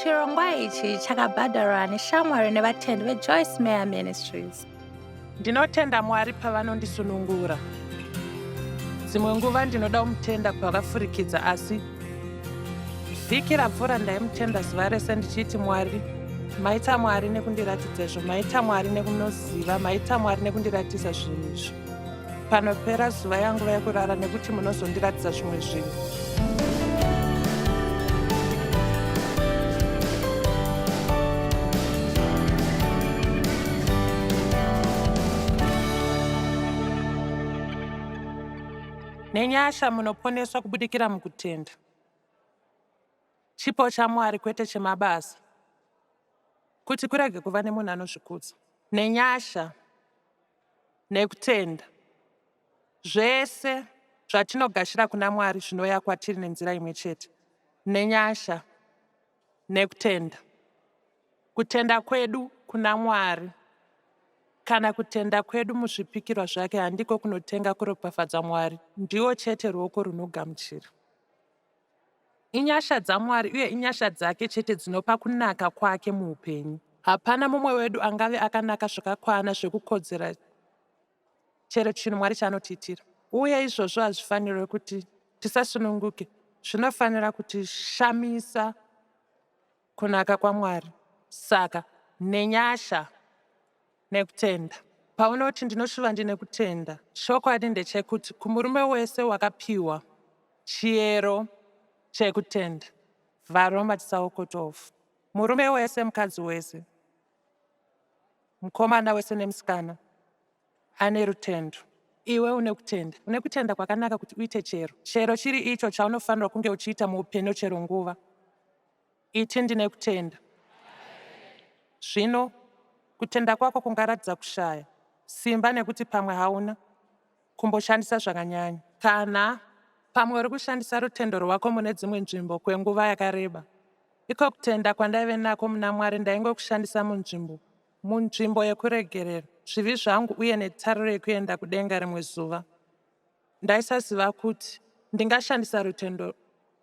Chirongwa ichi chakabhadharwa neshamwari nevatendi veJoyce Meyer Ministries. Ndinotenda Mwari pavanondisunungura. Dzimwe nguva ndinoda kumutenda kwakafurikidza asi vhiki rapfuura ndaimutenda zuva rese ndichiti Mwari maita Mwari nekundiratidza izvo, maita Mwari nekunoziva, maita Mwari nekundiratidza zvinhu izvi. Panopera zuva yanguva yekurara nekuti munozondiratidza zvimwe zvinhu. Nenyasha munoponeswa kubudikira mukutenda. Chipo chaMwari kwete chemabasa, kuti kurege kuva nemunhu anozvikudza. Nenyasha nekutenda. Zvese zvatinogashira kuna Mwari zvinouya kwatiri nenzira imwe chete, nenyasha nekutenda. Kutenda kwedu kuna Mwari kana kutenda kwedu muzvipikirwa zvake handiko kunotenga kuropafadza Mwari, ndiwo chete ruoko runogamuchira. Inyasha dzaMwari uye inyasha dzake chete dzinopa kunaka kwake muupenyu. Hapana mumwe wedu angave akanaka zvakakwana zvekukodzera chero chinhu Mwari chaanotiitira. Uye izvozvo hazvifanirwe kuti tisasununguke, zvinofanira kutishamisa kunaka kwaMwari. Saka, nenyasha nekutenda. Paunoti ndinoshuva ndine kutenda, chokwadi ndechekuti kumurume wese wakapiwa chiyero chekutenda. VaRoma chitsauko 12. Murume wese, mukadzi wese, mukomana wese nemusikana ane rutendo. Iwe une kutenda. Une kutenda kwakanaka kuti uite chero. Chero chiri icho chaunofanirwa kunge uchiita muupenyu chero nguva. Iti ndine kutenda. Zvino, kutenda kwako kungaratidza kushaya simba nekuti pamwe hauna kumboshandisa zvakanyanya. Kana pamwe uri kushandisa rutendo rwako mune dzimwe nzvimbo kwenguva yakareba. Iko kutenda kwandaive nako muna Mwari ndaingokushandisa munzvimbo, munzvimbo yekuregerera zvivi zvangu uye netariro yekuenda kudenga rimwe zuva. Ndaisaziva kuti ndingashandisa rutendo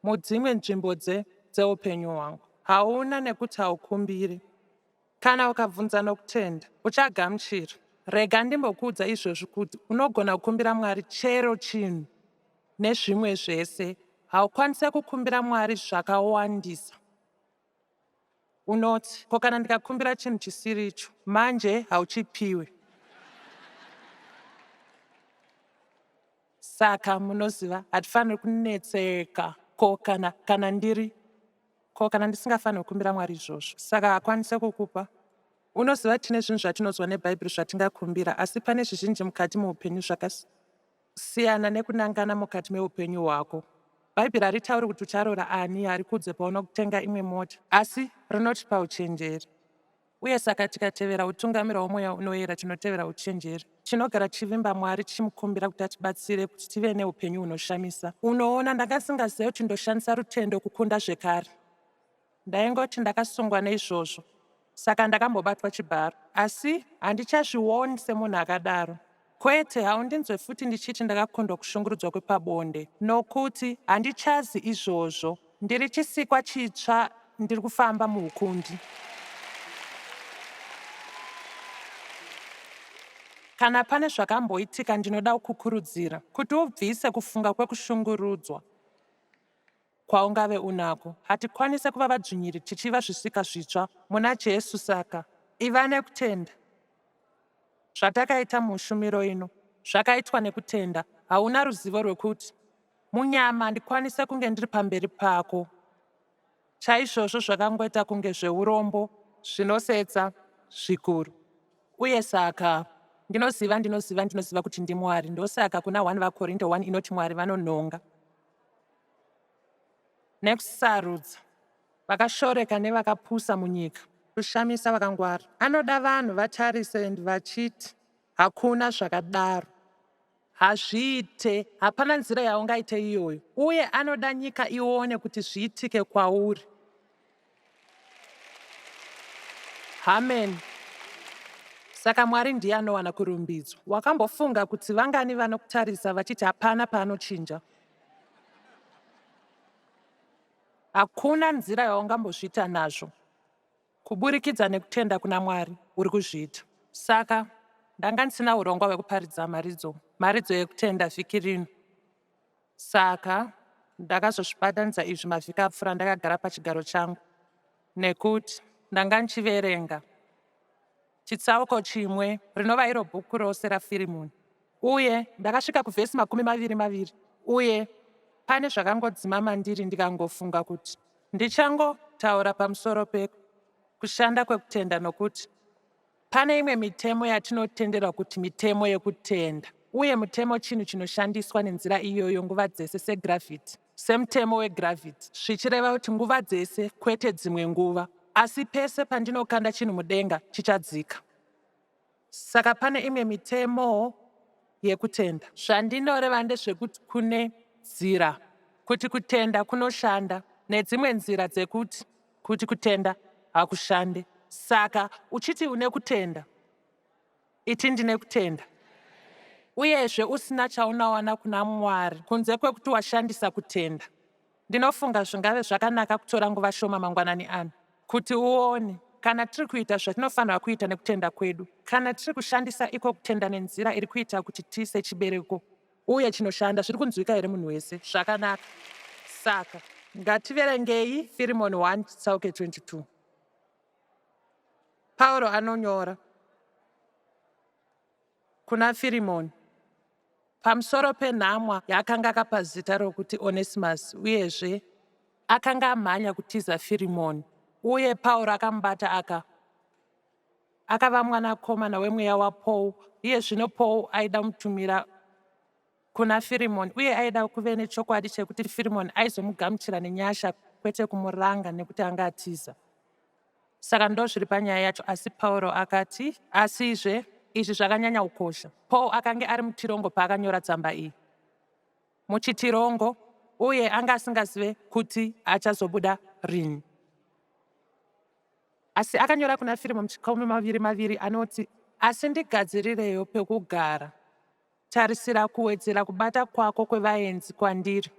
mudzimwe nzvimbo dze, dzeupenyu hwangu. Hauna nekuti haukumbiri. Kana ukabvunza nokutenda, uchagamuchira. Rega ndimbokuudza izvozvi kuti unogona kukumbira Mwari chero chinhu nezvimwe zvese. Haukwanise kukumbira Mwari zvakawandisa. Unoti, Ko kana ndikakumbira chinhu chisiri icho? Manje hauchipiwe. Saka, munoziva, hatifaniri kunetseka, Ko kana, kana ndiri, ko kana ndisingafaniri kukumbira Mwari izvozvo? Saka haakwanise kukupa. Unoziva, tine zvinhu zvatinonzwa neBhaibheri zvatingakumbira, asi pane zvizhinji mukati muupenyu zvakas. Siyana nekunangana mukati meupenyu hwako. Bhaibheri haritauri kuti ucharoora ani, harikuudze paunotenga imwe mota, asi rinotipa uchenjeri. Uye saka tikatevera hutungamiri hwoMweya Unoyera tinotevera uchenjeri. Tinogara tichivimba Mwari tichimukumbira kuti atibatsire kuti tive neupenyu hunoshamisa. Unoona, ndanga ndisingazive kuti ndoshandisa rutendo kukunda zvekare. Ndaingoti ndakasungwa neizvozvo saka ndakambobatwa chibharo. Asi handichazvioni semunhu akadaro. Kwete, haundinzwe futi ndichiti ndakakundwa kushungurudzwa kwepabonde nokuti handichazi izvozvo. Ndiri chisikwa chitsva ndiri kufamba muhukundi. Kana pane zvakamboitika ndinoda kukukurudzira kuti ubvise kufunga kwekushungurudzwa. Kwaungave unako. Hatikwanise kuva vadzvinyiri tichiva zvisika zvitsva muna Jesu saka iva nekutenda. Zvatakaita muushumiro ino zvakaitwa nekutenda. Hauna ruzivo rwekuti munyama handikwanise kunge ndiri pamberi pako. Chaizvozvo zvakangoita kunge zveurombo zvinosetsa zvikuru. Uye saka ndinoziva, ndinoziva, ndinoziva kuti ndiMwari. Ndosaka kuna 1 vaKorinto 1 inoti Mwari vanonhonga. Nekusarudza vakashoreka nevakapusa munyika. Kushamisa vakangwara. Anoda vanhu vatarise and vachiti hakuna zvakadaro. Hazviite, hapana nzira yaungaite iyoyo. Uye anoda nyika ione kuti zviitike kwauri. Amen. Saka Mwari ndiye anowana kurumbidzwa. Wakambofunga kuti vangani vanokutarisa vachiti hapana paanochinja? Hakuna nzira yaungambozviita nazvo. Kuburikidza nekutenda kuna Mwari, uri kuzviita. Saka, ndanga ndisina urongwa hwekuparidza mharidzo, mharidzo yekutenda vhiki rino. Saka, ndakazozvibatanidza izvi mavhiki apfuura ndakagara pachigaro changu, nekuti ndanga ndichiverenga chitsauko chimwe, rinova iro bhuku rose raFirimoni. Uye ndakasvika kuvhesi 20, uye pane zvakangodzima mandiri ndikangofunga kuti ndichangotaura pamusoro pekushanda kwekutenda nokuti pane imwe mitemo yatinotenderwa kuti mitemo yekutenda, uye mutemo chinhu chinoshandiswa nenzira iyoyo nguva dzese segravhiti, semutemo wegravhiti, zvichireva kuti nguva dzese, kwete dzimwe nguva, asi pese pandinokanda chinhu mudenga, chichadzika. Saka pane imwe mitemo yekutenda. Zvandinoreva ndezvekuti kune nzira kuti kutenda kunoshanda nedzimwe nzira dzekuti kuti kutenda hakushande. Saka uchiti une kutenda, iti ndine kutenda. Uyezve usina chaunawana kuna Mwari kunze kwekuti washandisa kutenda. Ndinofunga zvingave zvakanaka kutora nguva shoma mangwanani ano kuti uone kana tiri kuita zvatinofanirwa kuita nekutenda kwedu, kana tiri kushandisa iko kutenda nenzira iri kuita kuti tiise chibereko uye chinoshanda. Zviri kunzwika here munhu wese? Zvakanaka. Saka ngativerengei Firimoni 1 chitsauke 22. Pauro anonyora kuna Firimoni pamusoro penhamwa yaakanga akapa zita rokuti Onesimasi uyezve akanga amhanya kutiza Firimoni uye Pauro akamubata aka akava mwanakomana wemweya waPaul iye zvino Paul aida kumutumira kuna Firimoni uye aida kuve nechokwadi chekuti Firimoni aizomugamuchira nenyasha kwete kumuranga nekuti anga atiza. Saka ndozviri panyaya yacho asi Pauro akati, Asizve, izvi zvakanyanya kukosha. Paul akange ari mutirongo paakanyora tsamba iyi. Muchitirongo, uye anga asingazive kuti achazobuda rini. Asi akanyora kuna Firimo muchikamu maviri maviri anoti, Asi ndigadzirireyo pekugara. Tarisira kuwedzera kubata kwako kwevaenzi kwandiri,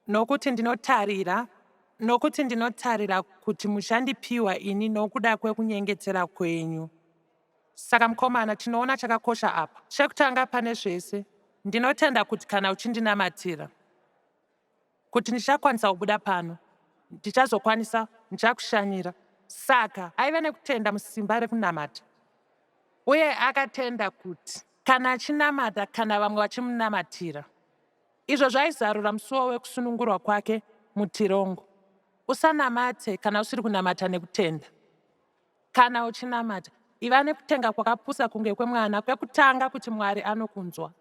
nokuti ndinotarira, nokuti ndinotarira kuti muchandipiwa ini nokuda kwekunyengetera kwenyu. Saka mukomana, tinoona chakakosha apa. Chekutanga pane zvese, ndinotenda kuti kana uchindinamatira, kuti ndichakwanisa kubuda pano, ndichazokwanisa, ndichakushanyira. Saka aive nekutenda musimba rekunamata. Uye akatenda kuti kana achinamata, kana vamwe vachimunamatira, izvo zvaizarura musuwo wekusunungurwa kwake mutirongo. Usanamate kana usiri kunamata nekutenda. Kana uchinamata, iva nekutenga kwakapusa kunge kwemwana, kwekutanga kuti Mwari anokunzwa,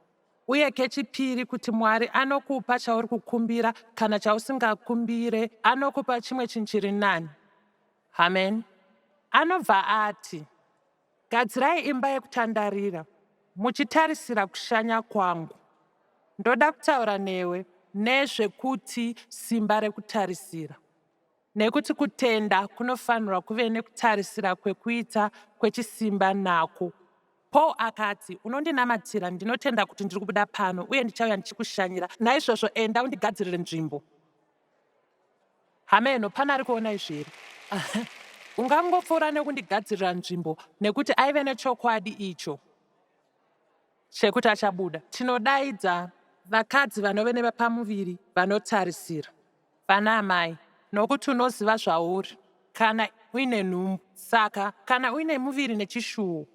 uye kechipiri kuti Mwari anokupa chauri kukumbira kana chausingakumbire, anokupa chimwe chinhu chiri nani. Amen. Anobva ati, Gadzirai imba yekutandarira, muchitarisira kushanya kwangu. Ndoda kutaura newe nezvekuti simba rekutarisira. Nekuti kutenda kunofanirwa kuve nekutarisira kwekuita kwechisimba nako. Paul akati, Unondinamatira, ndinotenda kuti ndiri kubuda pano, uye ndichauya ndichikushanyira. Naizvozvo enda undigadzirire nzvimbo. Hameno, pane ari kuona izvi here? Ungangopfuura nekundigadzirira nzvimbo, nekuti aive nechokwadi icho chekuti achabuda. Tinodaidza vakadzi vanove nevapamuviri vanotarisira. Vana amai, nokuti unoziva zvauri kana uine nhumbu. Saka kana uine muviri nechishuwo,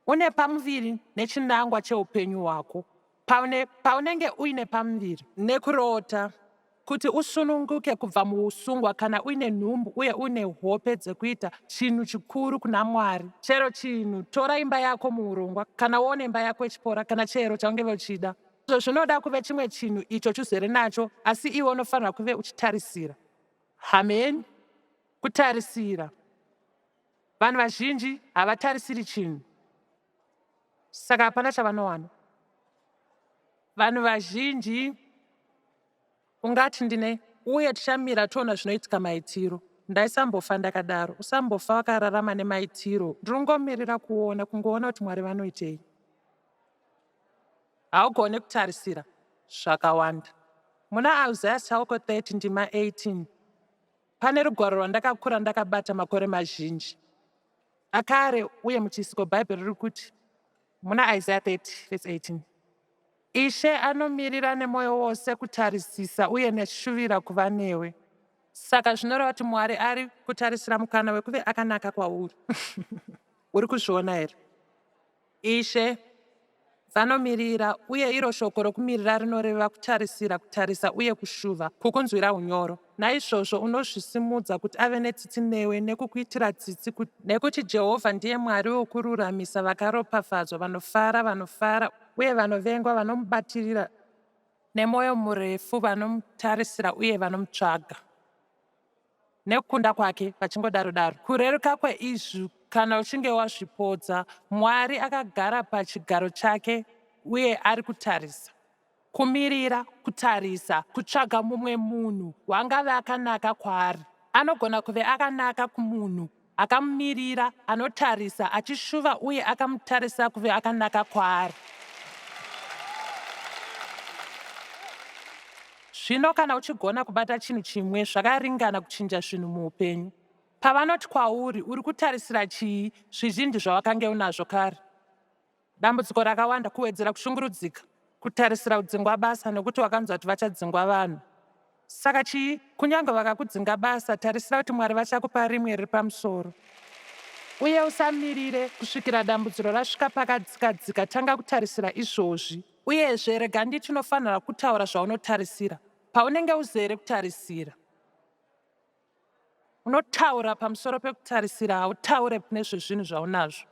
une pamuviri nechinangwa cheupenyu hwako. Paune, paunenge uine pamuviri nekurota, kuti usununguke kubva muusungwa kana uine nhumbu uye uine hope dzekuita chinhu chikuru kuna Mwari. Chero chinhu, tora imba yako muurongwa, kana uone imba yako ichipora, kana chero chaungeve uchida. Izvo zvinoda kuve chimwe chinhu icho chuzere nacho, asi iwe unofanirwa kuve uchitarisira. Amen. Kutarisira. Vanhu vazhinji havatarisiri chinhu, saka hapana chavanowana. Vanhu vazhinji Ungati ndine uye tichamira toona zvinoitika maitiro. Ndaisambofa ndakadaro. Usambofa wakararama nemaitiro. Ndiri kungomirira kuona, kungoona kuti Mwari vanoitei. Haugone kutarisira zvakawanda. Muna Isaiah chitsauko 30 ndima 18. Pane rugwaro rwandakakura ndakabata makore mazhinji akare uye muchisiko Bhaibheri riri kuti muna Isaiah 30 verse 18 Ishe anomirira nemwoyo wose kutarisisa uye neshuvira kuva newe. Saka zvinoreva kuti Mwari ari kutarisira mukana wekuve akanaka kwauri. Uri kuzviona here? Ishe vanomirira, uye iro shoko rokumirira rinoreva kutarisira, kutarisa, uye kushuva, kukunzwira unyoro. Naizvozvo unozvisimudza kuti ave netsitsi newe nekukuitira tsitsi, nekuti Jehovha ndiye Mwari wokururamisa, vakaropafadzwa, vanofara, vanofara, uye vanovengwa, vanomubatirira nemwoyo murefu, vanomutarisira uye vanomutsvaga. Nekukunda kwake, vachingodaro daro. Kureruka kweizvi kana uchinge wazvipodza, Mwari akagara pachigaro chake uye ari kutarisa. Kumirira, kutarisa, kutsvaga mumwe munhu wangave akanaka kwaari. Anogona kuve akanaka kumunhu akamumirira, anotarisa, achishuva uye akamutarisa kuve akanaka kwaari. Zvino kana uchigona kubata chinhu chimwe zvakaringana kuchinja zvinhu muupenyu. Pavanoti kwauri, uri kutarisira chii, zvizhinji zvawakange unazvo kare. Dambudziko rakawanda, kuwedzera kushungurudzika, kutarisira kudzingwa basa nekuti wakanzwa kuti vachadzingwa vanhu. Saka chii? Kunyange vakakudzinga basa, tarisira kuti Mwari vachakupa rimwe riri pamusoro. Uye usamirire kusvikira dambudziro rasvika pakadzika-dzika, tanga kutarisira izvozvi. Uyezve, rega nditi unofanira kutaura zvaunotarisira. Paunenge uzere kutarisira. Unotaura pamusoro pekutarisira, hautaure nezvezvinhu zvaunazvo.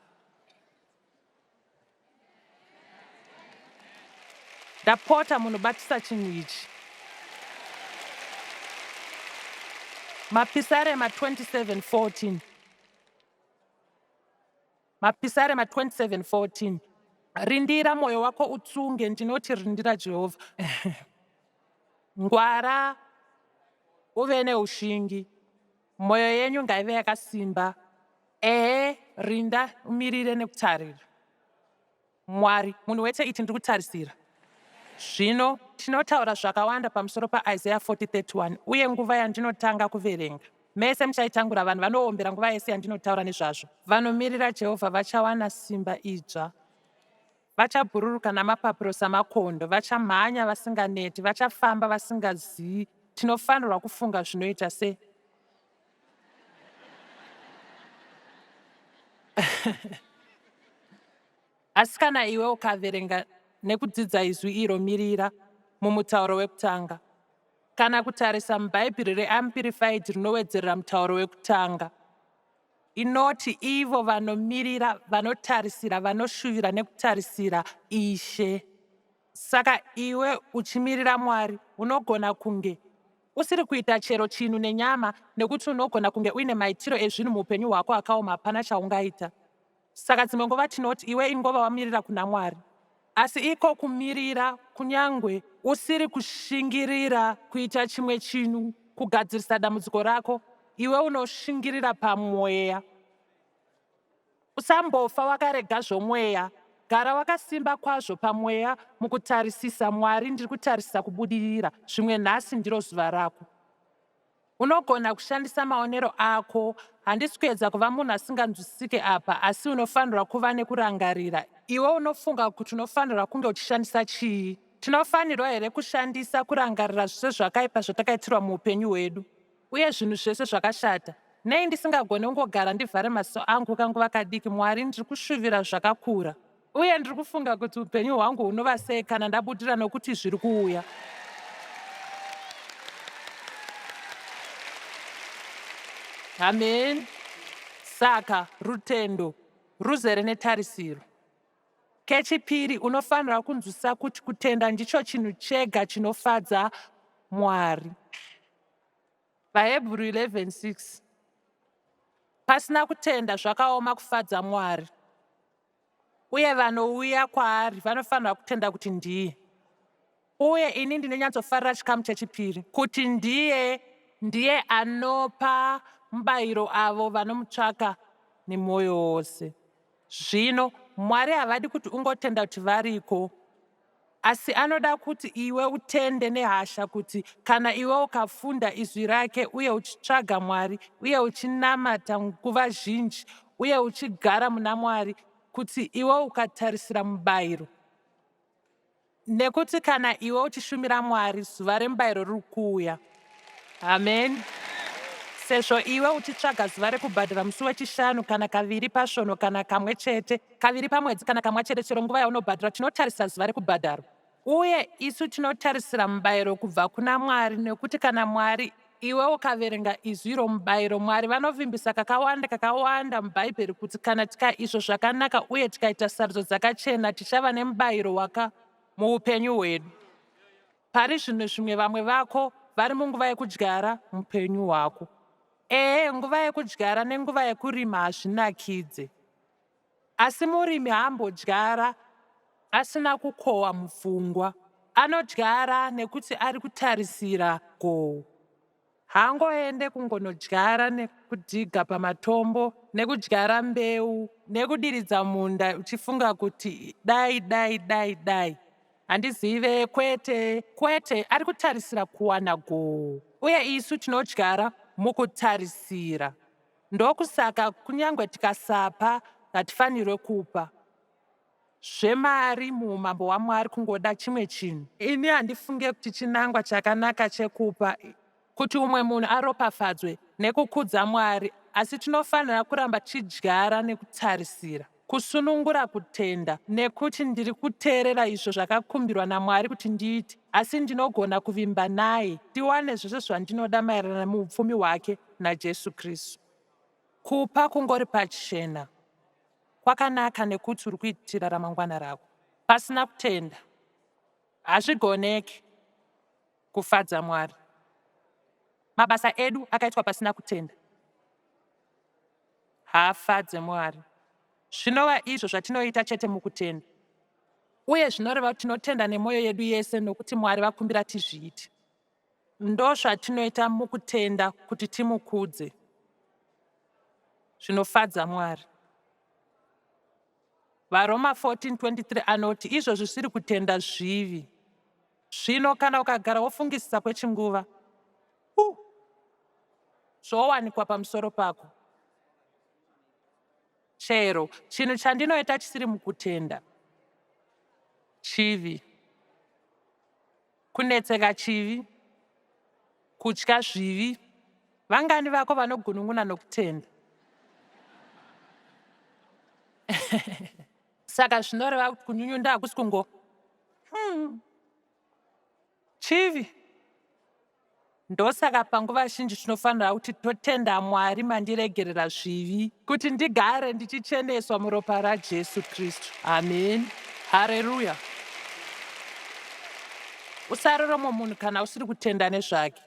Ndapota munhu batisa chinhu ichi. Mapisarema 27:14. Mapisarema 27:14. Rindira mwoyo wako utsunge, ndinoti rindira Jehovha. Ngwara uve neushingi, mwoyo yenyu ngaive yakasimba. Ehe, rinda umirire nekutarira. Mwari, munhu wete iti ndiri kutarisira. Zvino, tinotaura zvakawanda pamusoro paIsaiah 40:31 uye nguva yandinotanga kuverenga. Mese muchaitangura, vanhu vanoombera nguva yese yandinotaura nezvazvo. Vanomirira Jehovha vachawana simba idzva. Vachabhururuka namapapiro samakondo, vachamhanya vasinganeti, vachafamba vasingaziyi. Tinofanirwa kufunga zvinoita se. Asi kana iwe ukaverenga nekudzidza izwi iro mirira mumutauro wekutanga, kana kutarisa muBhaibheri reAmpirifaidhi rinowedzerera mutauro wekutanga, inoti ivo vanomirira, vanotarisira, vanoshuvira nekutarisira Ishe. Saka iwe uchimirira Mwari, unogona kunge usiri kuita chero chinhu nenyama nekuti unogona kunge uine maitiro ezvinhu muupenyu hwako akaoma hapana chaungaita. Saka dzimwe nguva tinoti iwe ingova wamirira kuna Mwari. Asi iko kumirira kunyangwe usiri kushingirira kuita chimwe chinhu kugadzirisa dambudziko rako, iwe unoshingirira pamweya. Usambofa wakarega zvomweya. Gara wakasimba kwazvo pamweya mukutarisisa Mwari ndiri kutarisisa kubudirira. Zvimwe nhasi ndiro zuva rako. Unogona kushandisa maonero ako. Handisi kuedza kuva munhu asinganzwisisike apa, asi unofanirwa kuva nekurangarira. Iwe unofunga kuti unofanirwa kunge uchishandisa chii? Tinofanirwa here kushandisa kurangarira zvese zvakaipa zvatakaitirwa muupenyu hwedu uye zvinhu zvese zvakashata? Nei ndisingagone kungogara ndivhare maziso angu kanguva kadiki? Mwari, ndiri kushuvira zvakakura. Uye ndiri kufunga kuti upenyu hwangu hunova sei kana ndabudira nokuti zviri kuuya. Amen. Saka, rutendo ruzere netarisiro. Kechipiri, unofanira kunzwisisa kuti kutenda ndicho chinhu chega chinofadza Mwari. VaHebhuru 11:6. Pasina kutenda zvakaoma kufadza Mwari. Uye vanouya kwaari vanofanirwa kutenda kuti ndiye. Uye ini ndinonyatsofarira chikamu chechipiri, kuti ndiye, ndiye anopa mubayiro avo vanomutsvaka nemwoyo wose. Zvino, Mwari havadi kuti ungotenda kuti variko. Asi anoda kuti iwe utende nehasha kuti kana iwe ukafunda izwi rake uye uchitsvaga Mwari uye uchinamata nguva zhinji uye uchigara muna Mwari, kuti iwe ukatarisira mubayiro. Nekuti kana iwe uchishumira Mwari, zuva remubayiro riri kuuya. Amen. Sezvo iwe uchitsvaga zuva rekubhadhara musi weChishanu kana kaviri pasvono kana kamwe chete, kaviri pamwedzi kana kamwa chete chero nguva yaunobhadhara, tinotarisa zuva rekubhadharwa. Uye isu tinotarisira mubayiro kubva kuna Mwari, nekuti kana Mwari, iwe ukaverenga izwi romubayiro, Mwari vanovimbisa kakawanda kakawanda muBhaibheri kuti kana tikaizvo zvakanaka uye tikaita sarudzo dzakachena, tichava nemubayiro waka muupenyu hwedu. Pari zvino zvimwe vamwe vako vari munguva yekudyara mupenyu hwako. Ehe, nguva yekudyara nenguva yekurima hazvinakidze. Asi murimi haambodyara asina kukohwa mupfungwa. Anodyara nekuti ari kutarisira goho. Haangoende kungonodyara nekudhiga pamatombo nekudyara mbeu nekudiridza munda uchifunga kuti dai dai dai dai. Handizive, kwete, kwete, ari kutarisira kuwana goho. Uye isu tinodyara mukutarisira. Ndokusaka kunyange tikasapa hatifanirwe kupa. Zvemari muumambo hwaMwari kungoda chimwe chinhu. Ini handifunge kuti chinangwa chakanaka chekupa kuti umwe munhu aropafadzwe nekukudza Mwari asi tinofanira kuramba tichidyara nekutarisira. Kusunungura kutenda nekuti ndiri kuteerera izvo zvakakumbirwa naMwari kuti ndiite asi ndinogona kuvimba naye ndiwane zvose zvandinoda maererano muupfumi hwake naJesu Kristu. Kupa kungori pachena kwakanaka nekuti uri kuitira ramangwana rako. Pasina kutenda hazvigoneki kufadza Mwari. Mabasa edu akaitwa pasina kutenda haafadze Mwari. Zvinova izvo zvatinoita chete mukutenda. Uye zvinoreva kuti tinotenda nemwoyo yedu yese nokuti Mwari vakumbira tizviite. Ndozvatinoita mukutenda kuti timukudze. Zvinofadza Mwari. VaRoma 14:23 anoti izvo zvisiri kutenda zvivi. Zvino kana ukagara wofungisisa kwechinguva, uh, zvowanikwa pamusoro pako. Chero chinhu chandinoita chisiri mukutenda chivi. Kunetseka chivi. Kutya zvivi. Vangani vako vanogunun'una nokutenda? Saka zvinoreva kuti kunyunyunda hakusi kungo hmm. Chivi. Ndosaka panguva zhinji tinofanira kuti totenda Mwari mandiregerera zvivi kuti ndigare ndichicheneswa muropa raJesu Kristu. Amen. Hareruya. Usaroromo munhu kana usiri kutenda nezvake.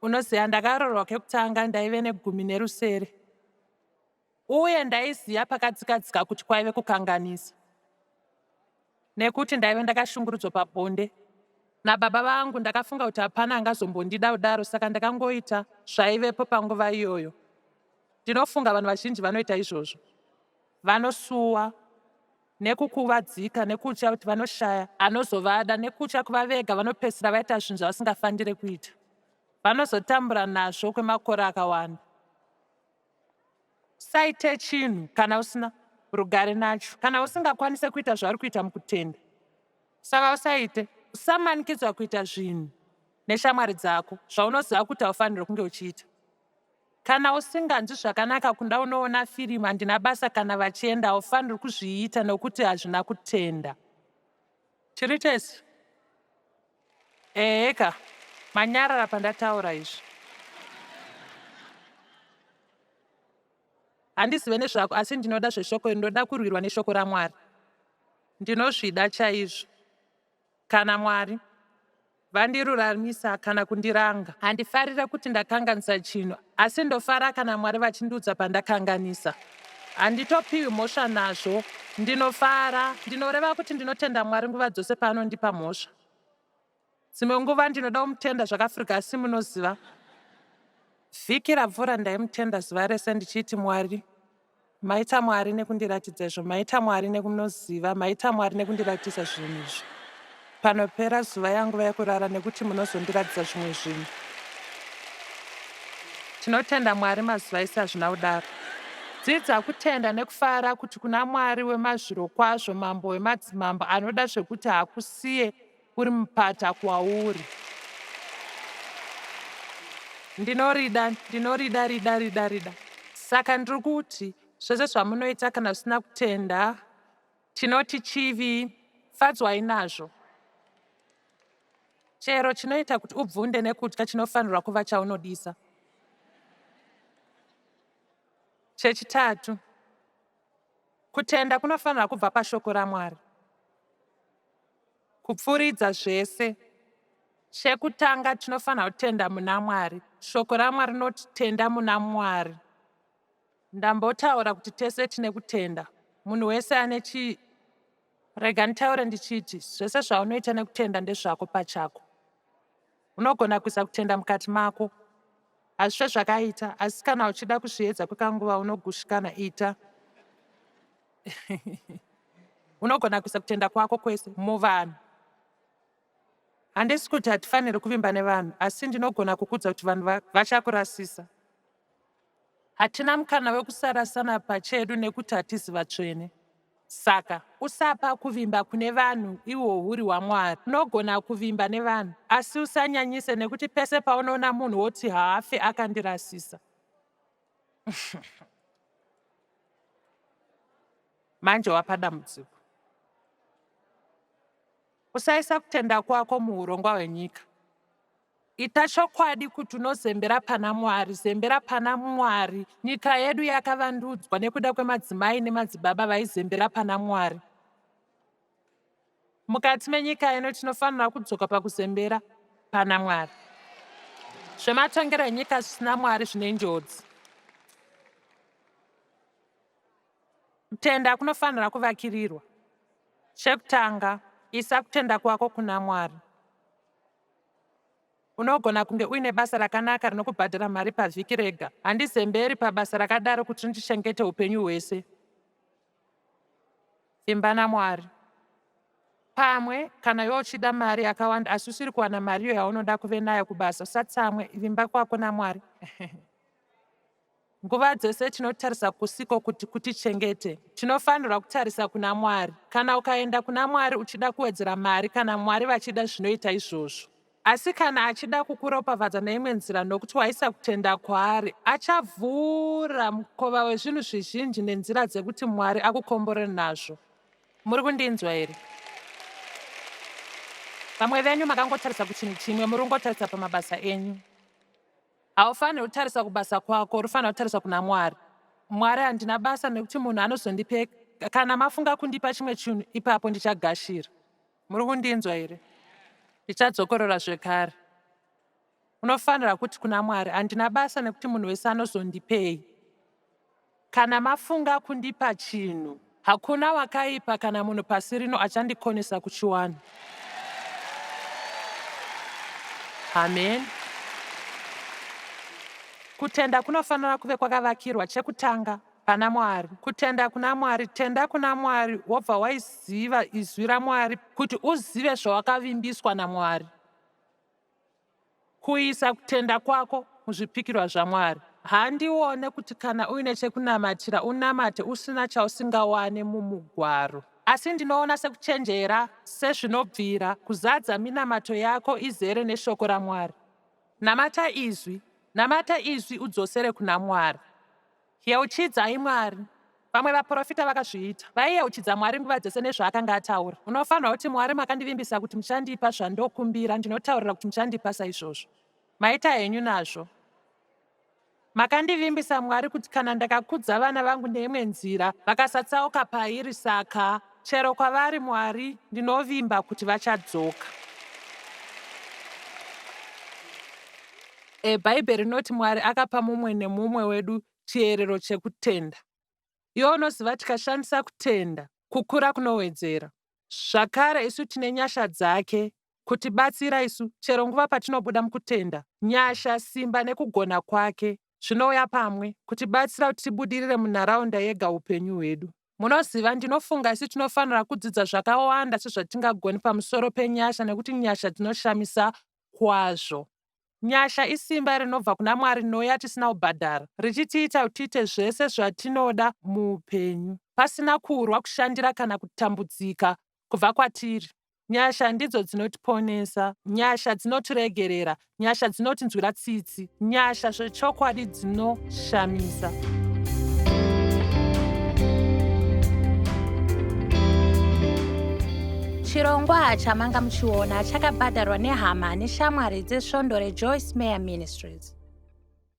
Unoziva ndakarorwa kekutanga ndaive negumi nerusere. Uye ndaiziva pakadzikadzika kuti kwaive kukanganisa nekuti ndaive ndakashungurudzwa pabonde nababa vangu. Ndakafunga kuti hapana angazombondida kudaro, saka ndakangoita zvaivepo panguva iyoyo. Ndinofunga vanhu vazhinji vanoita izvozvo, vanosuwa nekukuvadzika nekutya kuti vanoshaya anozovada, nekutya kuva vega, vanopedzisira vaita zvinhu zvavasingafanire kuita, vanozotambura nazvo kwemakore akawanda. Usaite chinhu kana usina rugare nacho, kana usingakwanise kuita zvauri kuita mukutenda. Saka usaite. Usamanikidzwa kuita zvinhu neshamwari dzako zvaunoziva kuti haufanirwe kunge uchiita. Kana usinganzwi zvakanaka kunda unoona firimu handina basa kana vachienda haufaniri kuzviita nokuti hazvina kutenda. Tiri tese? Eheka, manyarara pandataura izvi. Handizive nezvako asi ndinoda zveshoko iri, ndinoda kurwirwa neshoko raMwari. Ndinozvida chaizvo. Kana Mwari vandiruramisa kana kundiranga. Handifarire kuti ndakanganisa chinhu asi ndofara kana Mwari vachindiudza pandakanganisa. Handitopiwi mhosva nazvo. Ndinofara. Ndinoreva kuti ndinotenda Mwari nguva dzose paanondipa mhosva. Dzimwe nguva ndinoda kumutenda zvakafurika asi munoziva. Vhiki rapfuura ndaimutenda zuva rese ndichiti Mwari. Maita Mwari nekundiratidza izvo, maita Mwari nekunoziva, maita Mwari nekundiratidza zvinhu izvi. Panopera zuva yanguva yekurara nekuti munozondiratidza zvimwe zvinhu. Tinotenda Mwari mazuva ese hazvina kudaro. Dzidza kutenda nekufara kuti kuna Mwari wemazvirokwazvo mambo wemadzimambo anoda zvekuti hakusiye uri mupata kwauri. Ndinorida, ndinorida, rida, rida, rida. Saka ndiri kuti zvese zvamunoita kana zvisina kutenda tinoti chivi, fadzwai nazvo. Chero chinoita kuti ubvunde nekutya chinofanirwa kuva chaunodisa. Chechitatu, kutenda kunofanira kubva pashoko raMwari. Kupfuuridza zvese, chekutanga tinofanira kutenda muna Mwari. Shoko raMwari rinoti tenda muna Mwari. Ndambotaura kuti tese tine kutenda. Munhu wese ane chi Rega nditaure ndichiti zvese zvaunoita nekutenda ndezvako pachako. Unogona kuisa kutenda mukati mako. Hazvife zvakaita, asi kana uchida kuzviedza kwekanguva unogushikana, ita. Unogona kuisa kutenda kwako kwese muvanhu. Handisi kuti hatifaniri kuvimba nevanhu, asi ndinogona kukuudza kuti vanhu vachakurasisa. Hatina mukana wekusarasana pachedu nekuti hatisi vatsvene. Saka, usapa kuvimba kune vanhu ihwo huri hwaMwari. Unogona kuvimba nevanhu, asi usanyanyise nekuti pese paunoona munhu woti haafe akandirasisa. Manje wapa dambudziko. Usaisa kutenda kwako muhurongwa hwenyika. Ita chokwadi kuti unozembera pana Mwari. Zembera pana Mwari. Nyika yedu yakavandudzwa nekuda kwemadzimai nemadzibaba vaizembera pana Mwari. Mukati menyika ino tinofanira kudzoka pakuzembera pana Mwari. Zvematongero enyika zvisina Mwari zvine njodzi. Kutenda kunofanira kuvakirirwa. Chekutanga, isa kutenda kwako kuna Mwari. Unogona kunge uine basa rakanaka rinokubhadhara mari pavhiki rega. Handizemberi pabasa rakadaro kuti rindichengete upenyu hwese. Vimba naMwari. Pamwe, kana iwe uchida mari yakawanda asi usiri kuwana mari iyo yaunoda kuve nayo kubasa, usatsamwe, vimba kwako naMwari. Nguva dzese tinotarisa kusiko kuti kutichengete. Tinofanirwa kutarisa kuna Mwari. Kana ukaenda kuna Mwari uchida kuwedzera mari kana Mwari vachida zvinoita izvozvo. Asi kana achida kukuropafadza neimwe nzira nokuti waisa kutenda kwaari, achavhura mukova wezvinhu zvizhinji nenzira dzekuti Mwari akukomborere nazvo. Muri kundinzwa here? Vamwe venyu makangotarisa kuchinhu chimwe, muri kungotarisa pamabasa enyu. Haufaniri kutarisa kubasa kwako, unofanira kutarisa kuna Mwari. Mwari, handina basa nekuti munhu anozondipe, kana mafunga kundipa chimwe chinhu, ipapo ndichagashira. Muri kundinzwa here? Ndichadzokorora zvekare. Unofanira kuti kuna Mwari, handina basa nekuti munhu wese anozondipei. Kana mafunga kundipa chinhu, hakuna wakaipa kana munhu pasi rino achandikonesa kuchiwana. Amen. Kutenda kunofanira kuve kwakavakirwa chekutanga pana Mwari. Kutenda kuna Mwari, tenda kuna Mwari wobva waiziva izwi raMwari kuti uzive zvawakavimbiswa naMwari. Kuisa kutenda kwako muzvipikirwa zvaMwari. Handione kuti kana uine chekunamatira unamate usina chausingawane mumugwaro. Asi ndinoona sekuchenjera sezvinobvira kuzadza minamato yako izere neshoko raMwari. Namata izwi, namata izwi udzosere kuna Mwari. Yeuchidzai Mwari. Vamwe vaprofita vakazviita. Vaiyeuchidza Mwari nguva dzese nezvaakanga ataura. Unofanirwa kuti, Mwari, makandivimbisa kuti muchandipa zvandokumbira. Ndinotaurira kuti muchandipa saizvozvo. Maita henyu nazvo. Makandivimbisa, Mwari, kuti kana ndakakudza vana vangu neimwe nzira, vakasatsauka pairi, saka, chero kwavari, Mwari, ndinovimba kuti vachadzoka. E, Bhaibheri rinoti Mwari akapa mumwe nemumwe wedu chiyerero chekutenda. Iwe unoziva tikashandisa kutenda, kukura kunowedzera. Zvakare isu tine nyasha dzake kutibatsira isu chero nguva patinobuda mukutenda. Nyasha, simba nekugona kwake. Zvinouya pamwe, kutibatsira kuti tibudirire munharaunda yega upenyu hwedu. Munoziva, ndinofunga isu tinofanira kudzidza zvakawanda sezvatingagoni pamusoro penyasha nekuti nyasha dzinoshamisa kwazvo. Nyasha isimba rinobva kuna Mwari rinouya tisina kubhadhara, richitiita kuti tiite zvese zvatinoda muupenyu, pasina kurwa, kushandira kana kutambudzika kubva kwatiri. Nyasha ndidzo dzinotiponesa, nyasha dzinotiregerera, nyasha dzinotinzwira tsitsi, nyasha zvechokwadi dzinoshamisa. Chirongwa chamanga muchiona chakabhadharwa nehama neshamwari dzesvondo reJoyce Meyer Ministries.